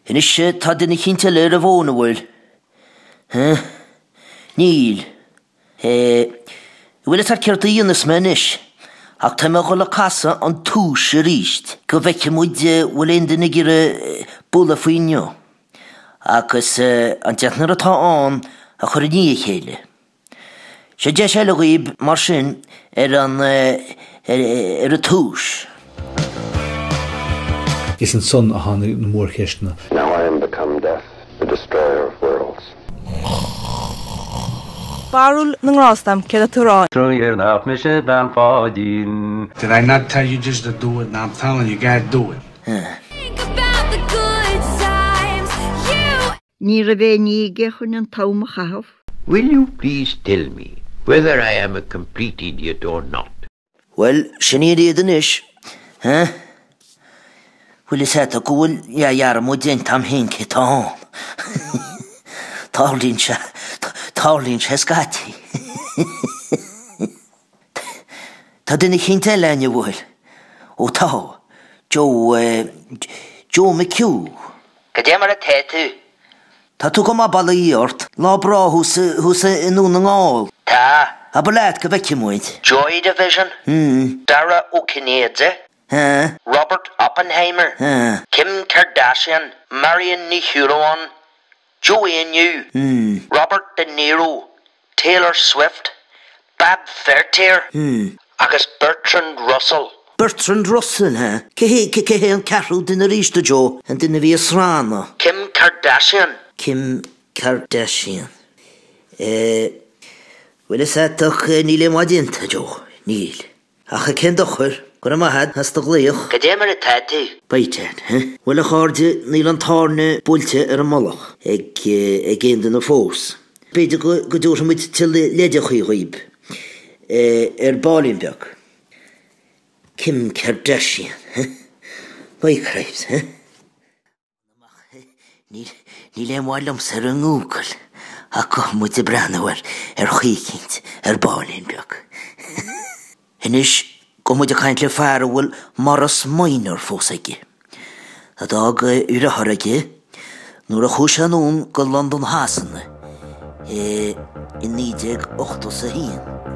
Anois tá duine eicínt eile ar an bhfón, an bhfuil? Huh? Níl. Eh, bhfuil fhios a't céard a dhéanfas mé anois? Ach tá mé a dhul a casadh an túis aríst, go bhfeicfidh muid bhfuil aon duine ag iarraidh bualadh faoi inniu. Agus an deichniúr atá ann a chur i ndiaidh a chéile. Seo deis eile dhaoib mar sin ar an ar an túis. Is ansan a tháinig na mórcheisteanna. Now I am become Death, the destroyer of worlds. Barúil na ngrást a'm, céard tá tú a rá? Truaigh nach mise bean Pháidín. Did I not tell you just to do it? Now I'm telling you, you gotta do it. Ní raibh aon ní aige chun an t-am a chaitheamh. Will you please tell me whether I am a complete idiot or not? Bhuel, sin iad iad anois, eh? Bhfuil fhios a'd go bhfuil dhearmad déanta a'm féin cé tá ann. Tarlaíonn sé, tarlaíonn sé scaití. Tá duine eicínt eile ann, an bhfuil? Ó tá, Joe, eh, Joe McHugh. Cad é mar atá tú? Tá tú go maith bail ó Dhia ort. Lá breá thuas, thuas i nDún na nGall. Tá. Abair leat go bhfeicfidh muid. Joy Division. Dara Ó Cinnéide. Robert Oppenheimer. Kim Kardashian. Marion Ní Shúilleabháin. Joe Éinniú. Robert De Niro. Taylor Swift, Bab Feirtéar agus Bertrand Russell. Bertrand Russell, ha? Cé hé, cé hé an ceathrú duine arís, a Joe? An duine a bhí ag srannadh. Kim Kardashian. Kim Kardashian. Eh, bhfuil fhios a'd ach níl aon mhaith déanta, a Joe. Níl. Ach cén dochar? Go raibh maith a't as do ghlaoch. Cad é mar atá tú? Bite, eh? Bhuel a chairde, níl an tairne buailte ar an mullach ag ag aon duine fós. B'fhéidir go go dtabharfaidh muid tuilleadh leideachaí dhaoib ar baillín beag. Kim Kardashian, eh? By cripes, eh? Níl, níl aon mhaith liomsa ar an nGoogle ach gabhfaidh muid ag breathnú air ar chaoi eicínt ar baillín beag. Anois, gabhfaidh muid ag caint le fear a bhfuil Morris Minor fós aige, a d'fhág a dheartháir aige nuair a chuaigh sé anonn go Londain Shasana i 1981.